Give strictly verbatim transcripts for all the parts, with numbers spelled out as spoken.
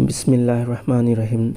ꯕꯤꯁꯃꯤꯜꯂꯥꯍꯤꯔ ꯔꯍꯃꯥꯅꯤꯔ ꯔꯍꯤꯝ꯫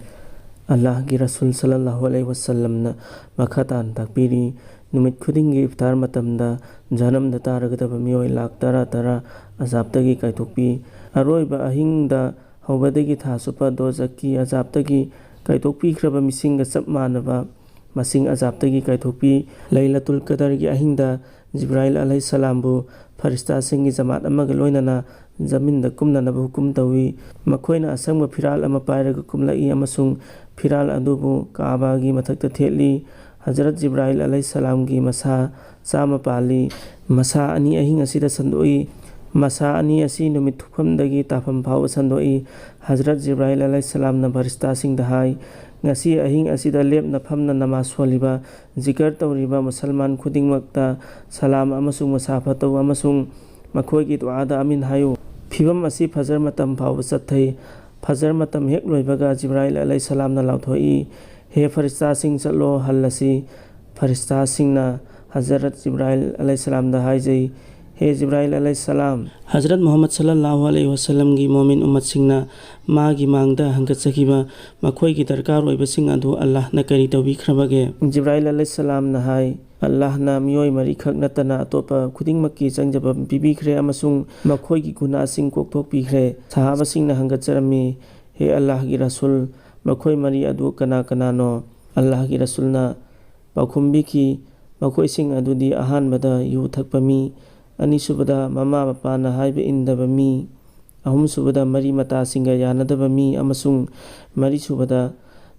ꯑꯜꯂꯥꯍꯒꯤ ꯔꯁꯨꯜ ꯁꯜꯂꯜꯂꯥꯍꯨ ꯑꯂꯩꯍꯤ ꯋꯥꯁꯜꯂꯝꯅ ꯃꯈꯥ ꯇꯥꯅ ꯇꯥꯛꯄꯤꯔꯤ, ꯅꯨꯃꯤꯠ ꯈꯨꯗꯤꯡꯒꯤ ꯏꯐꯇꯥꯔ ꯃꯇꯝꯗ ꯖꯍꯟꯅꯝꯗ ꯇꯥꯔꯒꯗꯕ ꯃꯤꯑꯣꯏ ꯂꯥꯈ ꯇꯔꯥ ꯇꯔꯥ ꯑꯖꯥꯕꯇꯒꯤ ꯀꯥꯏꯊꯣꯛꯄꯤ꯫ ꯑꯔꯣꯏꯕ ꯑꯍꯤꯡꯗ ꯍꯧꯕꯗꯒꯤ ꯊꯥ ꯆꯨꯞꯄ ꯗꯣꯖꯈꯀꯤ ꯑꯖꯥꯕꯇꯒꯤ ꯀꯥꯏꯊꯣꯛꯄꯤꯈ꯭ꯔꯕ ꯃꯤꯁꯤꯡꯒ ꯆꯞ ꯃꯥꯟꯅꯕ ꯃꯁꯤꯡ ꯑꯖꯥꯕꯇꯒꯤ ꯀꯥꯏꯊꯣꯛꯄꯤ꯫ ꯂꯩꯂꯇꯨꯜ ꯀꯗꯔꯒꯤ ꯑꯍꯤꯡꯗ ꯖꯤꯕ꯭ꯔꯥꯏꯜ ꯑꯂꯩꯍꯤꯁꯁꯂꯥꯝꯕꯨ ꯐꯔꯤꯁꯇꯥꯁꯤꯡꯒꯤ ꯖꯃꯥꯠ ꯑꯃꯒ ꯂꯣꯏꯅꯅ ꯖꯃꯤꯟꯗ ꯀꯨꯝꯅꯅꯕ ꯍꯨꯀꯨꯝ ꯇꯧꯏ꯫ ꯃꯈꯣꯏꯅ ꯑꯁꯪꯕ ꯐꯤꯔꯥꯜ ꯑꯃ ꯄꯥꯏꯔꯒ ꯀꯨꯝꯂꯛꯏ ꯑꯃꯁꯨꯡ ꯐꯤꯔꯥꯜ ꯑꯗꯨꯕꯨ ꯀꯥꯕꯥꯒꯤ ꯃꯊꯛꯇ ꯊꯦꯠꯂꯤ꯫ ꯍꯖꯔꯠ ꯖꯤꯕ꯭ꯔꯥꯏꯜ ꯑꯂꯩꯍꯤꯁꯁꯂꯥꯝꯒꯤ ꯃꯁꯥ ꯆꯥꯝꯃ ꯄꯥꯜꯂꯤ꯫ ꯃꯁꯥ ꯑꯅꯤ ꯑꯍꯤꯡ ꯑꯁꯤꯗ ꯁꯟꯗꯣꯛꯏ꯫ ꯃꯁꯥ ꯑꯅꯤ ꯑꯁꯤ ꯅꯨꯃꯤꯠ ꯊꯣꯛꯐꯝꯗꯒꯤ ꯇꯥꯐꯝ ꯐꯥꯎꯕ ꯁꯟꯗꯣꯛꯏ꯫ ꯍꯖꯔꯠ ꯖꯤꯕ꯭ꯔꯥꯏꯜ ꯑꯂꯩꯍꯤꯁꯁꯂꯥꯝꯅ ꯐꯔꯤꯁꯇꯥꯁꯤꯡꯗ ꯍꯥꯏ, "ꯉꯁꯤ ꯑꯍꯤꯡ ꯑꯁꯤꯗ ꯂꯦꯞꯅ ꯐꯝꯅ ꯅꯃꯥꯖ ꯁꯣꯜꯂꯤꯕ, ꯖꯤꯀꯔ ꯇꯧꯔꯤꯕ ꯃꯨꯁꯜꯃꯥꯟ ꯈꯨꯗꯤꯡꯃꯛꯇ ꯁꯂꯥꯝ ꯑꯃꯁꯨꯡ ꯃꯁꯥꯐ ꯇꯧ ꯑꯃꯁꯨꯡ ꯃꯈꯣꯏꯒꯤ ꯗꯨꯑꯥꯗ ꯑꯃꯤꯟ ꯍꯥꯏꯌꯨ"꯫ ꯐꯤꯕꯝ ꯑꯁꯤ ꯐꯖꯔ ꯃꯇꯝ ꯐꯥꯎꯕ ꯆꯠꯊꯩ꯫ ꯐꯖꯔ ꯃꯇꯝ ꯍꯦꯛ ꯂꯣꯏꯕꯒ ꯖꯤꯕ꯭ꯔꯥꯏꯜ ꯑꯂꯩꯍꯤꯁꯁꯂꯥꯝꯅ ꯂꯥꯎꯊꯣꯛꯏ, "ꯍꯦ ꯐꯔꯤꯁꯇꯥꯁꯤꯡ, ꯆꯠꯂꯣ, ꯍꯜꯂꯁꯤ"꯫ ꯐꯔꯤꯁꯇꯥꯁꯤꯡꯅ ꯍꯖꯔꯠ ꯖꯤꯕ꯭ꯔꯥꯏꯜ ꯑꯂꯩꯍꯤꯁꯁꯂꯥꯝꯗ ꯍꯥꯏꯖꯩ, "ꯍꯦ ꯖꯤꯕ꯭ꯔꯥꯏꯜ ꯑꯂꯩꯍꯤꯁꯁꯂꯥꯝ, ꯍꯖꯔꯠ ꯃꯨꯍꯝꯃꯗ ꯁꯜꯂꯜꯂꯥꯍꯨ ꯑꯂꯩꯍꯤ ꯋꯥꯁꯜꯂꯝꯒꯤ ꯃꯣꯃꯤꯟ ꯎꯝꯃꯠꯁꯤꯡꯅ ꯃꯥꯒꯤ ꯃꯥꯡꯗ ꯍꯪꯒꯠꯆꯈꯤꯕ ꯃꯈꯣꯏꯒꯤ ꯗꯔꯀꯥꯔ ꯑꯣꯏꯕꯁꯤꯡ ꯑꯗꯨ ꯑꯜꯂꯥꯍꯅ ꯀꯔꯤ ꯇꯧꯕꯤꯈ꯭ꯔꯕꯒꯦ?" ꯖꯤꯕ꯭ꯔꯥꯏꯜ ꯑꯂꯩꯍꯤꯁꯁꯂꯥꯝꯅ ꯍꯥꯏ, "ꯑꯜꯂꯥꯍꯅ ꯃꯤꯑꯣꯏ ꯃꯔꯤꯈꯛ ꯅꯠꯇꯅ ꯑꯇꯣꯞꯄ ꯈꯨꯗꯤꯡꯃꯛꯀꯤ ꯆꯪꯖꯐꯝ ꯄꯤꯕꯤꯈ꯭ꯔꯦ ꯑꯃꯁꯨꯡ ꯃꯈꯣꯏꯒꯤ ꯒꯨꯅꯥꯁꯤꯡ ꯀꯣꯛꯊꯣꯛꯄꯤꯈ꯭ꯔꯦ"꯫ ꯁꯍꯥꯕꯥꯁꯤꯡꯅ ꯍꯪꯒꯠꯆꯔꯝꯃꯤ, "ꯍꯦ ꯑꯜꯂꯥꯍꯒꯤ ꯔꯁꯨꯜ, ꯃꯈꯣꯏ ꯃꯔꯤ ꯑꯗꯨ ꯀꯅꯥ ꯀꯅꯥꯅꯣ?" ꯑꯜꯂꯥꯍꯒꯤ ꯔꯁꯨꯜꯅ ꯄꯥꯎꯈꯨꯝ ꯄꯤꯈꯤ, "ꯃꯈꯣꯏꯁꯤꯡ ꯑꯗꯨꯗꯤ ꯑꯍꯥꯟꯕꯗ ꯌꯨ ꯊꯛꯄ ꯃꯤ, ꯑꯅꯤꯁꯨꯕꯗ ꯃꯃꯥ ꯃꯄꯥꯅ ꯍꯥꯏꯕ ꯏꯟꯗꯕ ꯃꯤ, ꯑꯍꯨꯝꯁꯨꯕꯗ ꯃꯔꯤ ꯃꯇꯥꯁꯤꯡꯒ ꯌꯥꯅꯗꯕ ꯃꯤ, ꯑꯃꯁꯨꯡ ꯃꯔꯤꯁꯨꯕꯗ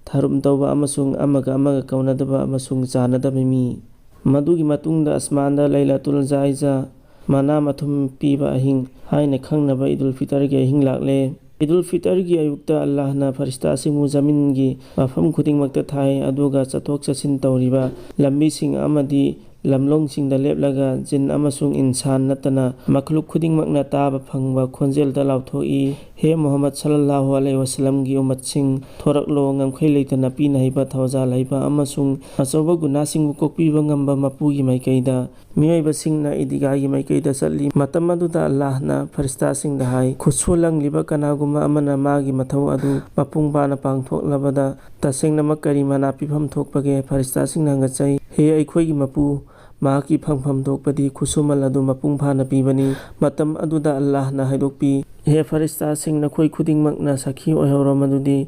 ꯊꯥꯔꯨꯝ ꯇꯧꯕ ꯑꯃꯁꯨꯡ ꯑꯃꯒ ꯑꯃꯒ ꯀꯧꯅꯗꯕ ꯑꯃꯁꯨꯡ ꯆꯥꯅꯗꯕ ꯃꯤ"꯫ ꯃꯗꯨꯒꯤ ꯃꯇꯨꯡꯗ ꯑꯁꯃꯥꯟꯗ ꯂꯩꯂꯥꯇꯨꯜ ꯖꯥꯏꯖꯥ, ꯃꯅꯥ ꯃꯊꯨꯝ ꯄꯤꯕ ꯑꯍꯤꯡ ꯍꯥꯏꯅ ꯈꯪꯅꯕ ꯏꯗꯨꯜ ꯐꯤꯇꯔꯒꯤ ꯑꯍꯤꯡ ꯂꯥꯛꯂꯦ꯫ ꯏꯗꯨꯜ ꯐꯤꯇꯔꯒꯤ ꯑꯌꯨꯛꯇ ꯑꯜꯂꯥꯍꯅ ꯐꯔꯤꯁꯇꯥꯁꯤꯡꯕꯨ ꯖꯃꯤꯟꯒꯤ ꯃꯐꯝ ꯈꯨꯗꯤꯡꯃꯛꯇ ꯊꯥꯏ, ꯑꯗꯨꯒ ꯆꯠꯊꯣꯛ ꯆꯠꯁꯤꯟ ꯇꯧꯔꯤꯕ ꯂꯝꯕꯤꯁꯤꯡ ꯑꯃꯗꯤ ꯂꯝꯂꯣꯡꯁꯤꯡꯗ ꯂꯦꯞꯂꯒ ꯖꯤꯟ ꯑꯃꯁꯨꯡ ꯏꯟꯁꯥꯟ ꯅꯠꯇꯅ ꯃꯈꯂꯨꯛ ꯈꯨꯗꯤꯡꯃꯛꯅ ꯇꯥꯕ ꯐꯪꯕ ꯈꯣꯟꯖꯦꯜꯗ ꯂꯥꯎꯊꯣꯛꯏ, "ꯍꯦ ꯃꯨꯍꯝꯃꯗ ꯁꯜꯂꯜꯂꯥꯍꯨ ꯑꯂꯩꯍꯤ ꯋꯥꯁꯜꯂꯝꯒꯤ ꯎꯃꯠꯁꯤꯡ, ꯊꯣꯔꯛꯂꯣ, ꯉꯝꯈꯩ ꯂꯩꯇꯅ ꯄꯤꯅ ꯍꯩꯕ, ꯊꯧꯖꯥꯜ ꯍꯩꯕ ꯑꯃꯁꯨꯡ ꯑꯆꯧꯕ ꯒꯨꯅꯥꯁꯤꯡꯕꯨ ꯀꯣꯛꯄꯤꯕ ꯉꯝꯕ ꯃꯄꯨꯒꯤ ꯃꯥꯏꯀꯩꯗ"꯫ ꯃꯤꯑꯣꯏꯕꯁꯤꯡꯅ ꯏꯗꯤꯒꯥꯒꯤ ꯃꯥꯏꯀꯩꯗ ꯆꯠꯂꯤ꯫ ꯃꯇꯝ ꯑꯗꯨꯗ ꯑꯜꯂꯥꯍꯅ ꯐꯔꯤꯁꯇꯥꯁꯤꯡꯗ ꯍꯥꯏ, "ꯈꯨꯠꯁꯨ ꯂꯪꯂꯤꯕ ꯀꯅꯥꯒꯨꯝꯕ ꯑꯃꯅ ꯃꯥꯒꯤ ꯃꯊꯧ ꯑꯗꯨ ꯃꯄꯨꯡ ꯐꯥꯅ ꯄꯥꯡꯊꯣꯛꯂꯕꯗ ꯇꯁꯦꯡꯅꯃꯛ ꯀꯔꯤ ꯃꯅꯥ ꯄꯤꯐꯝ ꯊꯣꯛꯄꯒꯦ?" ꯐꯔꯤꯁꯇꯥꯁꯤꯡꯅ ꯍꯪꯒꯠꯆꯩ, "ꯍꯦ ꯑꯩꯈꯣꯏꯒꯤ ꯃꯄꯨ, ꯃꯍꯥꯛꯀꯤ ꯐꯪꯐꯝ ꯊꯣꯛꯄꯗꯤ ꯈꯨꯠꯁꯨꯃꯜ ꯑꯗꯨ ꯃꯄꯨꯡ ꯐꯥꯅ ꯄꯤꯕꯅꯤ"꯫ ꯃꯇꯝ ꯑꯗꯨꯗ ꯑꯜꯂꯥꯍꯅ ꯍꯥꯏꯗꯣꯛꯄꯤ, "ꯍꯦ ꯐꯔꯤꯁꯇꯥꯁꯤꯡ, ꯅꯈꯣꯏ ꯈꯨꯗꯤꯡꯃꯛꯅ ꯁꯥꯈꯤ ꯑꯣꯏꯍꯧꯔꯣ ꯃꯗꯨꯗꯤ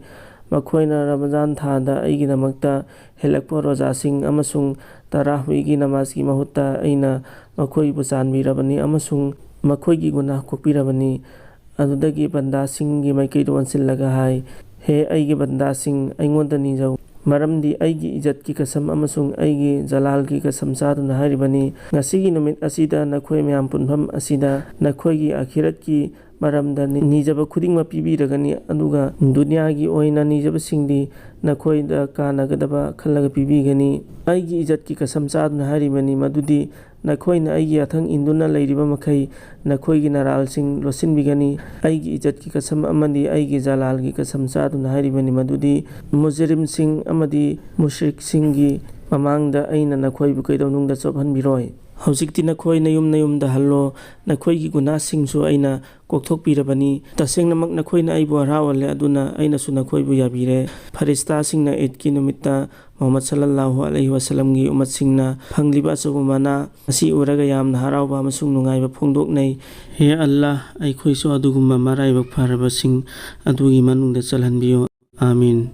ꯃꯈꯣꯏꯅ ꯔꯃꯖꯥꯟ ꯊꯥꯗ ꯑꯩꯒꯤꯗꯃꯛꯇ ꯍꯦꯜꯂꯛꯄ ꯔꯣꯖꯥꯁꯤꯡ ꯑꯃꯁꯨꯡ ꯇꯔꯥꯍꯨꯏꯒꯤ ꯅꯃꯥꯖꯒꯤ ꯃꯍꯨꯠꯇ ꯑꯩꯅ ꯃꯈꯣꯏꯕꯨ ꯆꯥꯟꯕꯤꯔꯕꯅꯤ ꯑꯃꯁꯨꯡ ꯃꯈꯣꯏꯒꯤ ꯒꯨꯅꯥꯍ ꯀꯣꯛꯄꯤꯔꯕꯅꯤ"꯫ ꯑꯗꯨꯗꯒꯤ ꯕꯟꯗꯥꯁꯤꯡꯒꯤ ꯃꯥꯏꯀꯩꯗ ꯑꯣꯟꯁꯤꯜꯂꯒ ꯍꯥꯏ, "ꯍꯦ ꯑꯩꯒꯤ ꯕꯟꯗꯥꯁꯤꯡ, ꯑꯩꯉꯣꯟꯗ ꯅꯤꯖꯧ, ꯃꯔꯝꯗꯤ ꯑꯩꯒꯤ ꯏꯖꯠꯀꯤ ꯀꯁꯝ ꯑꯃꯁꯨꯡ ꯑꯩꯒꯤ ꯖꯂꯥꯜꯒꯤ ꯀꯁꯝ ꯆꯥꯗꯨꯅ ꯍꯥꯏꯔꯤꯕꯅꯤ, ꯉꯁꯤꯒꯤ ꯅꯨꯃꯤꯠ ꯑꯁꯤꯗ ꯅꯈꯣꯏ ꯃꯌꯥꯝ ꯄꯨꯟꯐꯝ ꯑꯁꯤꯗ ꯅꯈꯣꯏꯒꯤ ꯑꯈꯤꯔꯠꯀꯤ ꯃꯔꯝꯗ ꯅꯤ-, ꯅꯤꯖꯕ ꯈꯨꯗꯤꯡꯃꯛ ꯄꯤꯕꯤꯔꯒꯅꯤ, ꯑꯗꯨꯒ ꯗꯨꯅꯤꯌꯥꯒꯤ ꯑꯣꯏꯅ ꯅꯤꯖꯕꯁꯤꯡꯗꯤ ꯅꯈꯣꯏꯗ ꯀꯥꯟꯅꯒꯗꯕ ꯈꯜꯂꯒ ꯄꯤꯕꯤꯒꯅꯤ꯫ ꯑꯩꯒꯤ ꯏꯖꯠꯀꯤ ꯀꯁꯝ ꯆꯥꯗꯨꯅ ꯍꯥꯏꯔꯤꯕꯅꯤ ꯃꯗꯨꯗꯤ ꯅꯈꯣꯏꯅ ꯑꯩꯒꯤ ꯌꯥꯊꯪ ꯏꯟꯗꯨꯅ ꯂꯩꯔꯤꯕ ꯃꯈꯩ ꯅꯈꯣꯏꯒꯤ ꯅꯔꯥꯜꯁꯤꯡ ꯂꯣꯠꯁꯤꯟꯕꯤꯒꯅꯤ꯫ ꯑꯩꯒꯤ ꯏꯖꯠꯀꯤ ꯀꯁꯝ ꯑꯃꯗꯤ ꯑꯩꯒꯤ ꯖꯂꯥꯜꯒꯤ ꯀꯁꯝ ꯆꯥꯗꯨꯅ ꯍꯥꯏꯔꯤꯕꯅꯤ ꯃꯗꯨꯗꯤ ꯃꯨꯖꯔꯤꯝꯁꯤꯡ ꯑꯃꯗꯤ ꯃꯨꯁ꯭ꯔꯤꯛꯁꯤꯡꯒꯤ ꯃꯃꯥꯡꯗ ꯑꯩꯅ ꯅꯈꯣꯏꯕꯨ ꯀꯩꯗꯧꯅꯨꯡꯗ ꯆꯣꯞꯍꯟꯕꯤꯔꯣꯏ꯫ ꯍꯧꯖꯤꯛꯇꯤ ꯅꯈꯣꯏ ꯅꯌꯨꯝ ꯅꯌꯨꯝꯗ ꯍꯜꯂꯣ, ꯅꯈꯣꯏꯒꯤ ꯒꯨꯅꯥꯁꯤꯡꯁꯨ ꯑꯩꯅ ꯀꯣꯛꯊꯣꯛꯄꯤꯔꯕꯅꯤ꯫ ꯇꯁꯦꯡꯅꯃꯛ ꯅꯈꯣꯏꯅ ꯑꯩꯕꯨ ꯍꯔꯥꯎꯍꯜꯂꯦ, ꯑꯗꯨꯅ ꯑꯩꯅꯁꯨ ꯅꯈꯣꯏꯕꯨ ꯌꯥꯕꯤꯔꯦ꯫ ꯐꯔꯤꯁꯇꯥꯁꯤꯡꯅ ꯏꯗꯀꯤ ꯅꯨꯃꯤꯠꯇ ꯃꯨꯍꯝꯃꯗ ꯁꯜꯂꯜꯂꯥꯍꯨ ꯑꯂꯩꯍꯤ ꯋꯥꯁꯜꯂꯝꯒꯤ ꯎꯃꯠꯁꯤꯡꯅ ꯐꯪꯂꯤꯕ ꯑꯆꯧꯕ ꯃꯅꯥ ꯑꯁꯤ ꯎꯔꯒ ꯌꯥꯝꯅ ꯍꯔꯥꯎꯕ ꯑꯃꯁꯨꯡ ꯅꯨꯡꯉꯥꯏꯕ ꯐꯣꯡꯗꯣꯛꯅꯩ꯫ ꯍꯦ ꯑꯜꯂꯥꯍ, ꯑꯩꯈꯣꯏꯁꯨ ꯑꯗꯨꯒꯨꯝꯕ ꯃꯔꯥꯏꯕꯛ ꯐꯔꯕꯁꯤꯡ ꯑꯗꯨꯒꯤ ꯃꯅꯨꯡꯗ ꯆꯜꯍꯟꯕꯤꯌꯨ꯫ ꯑꯥꯃꯤꯟ꯫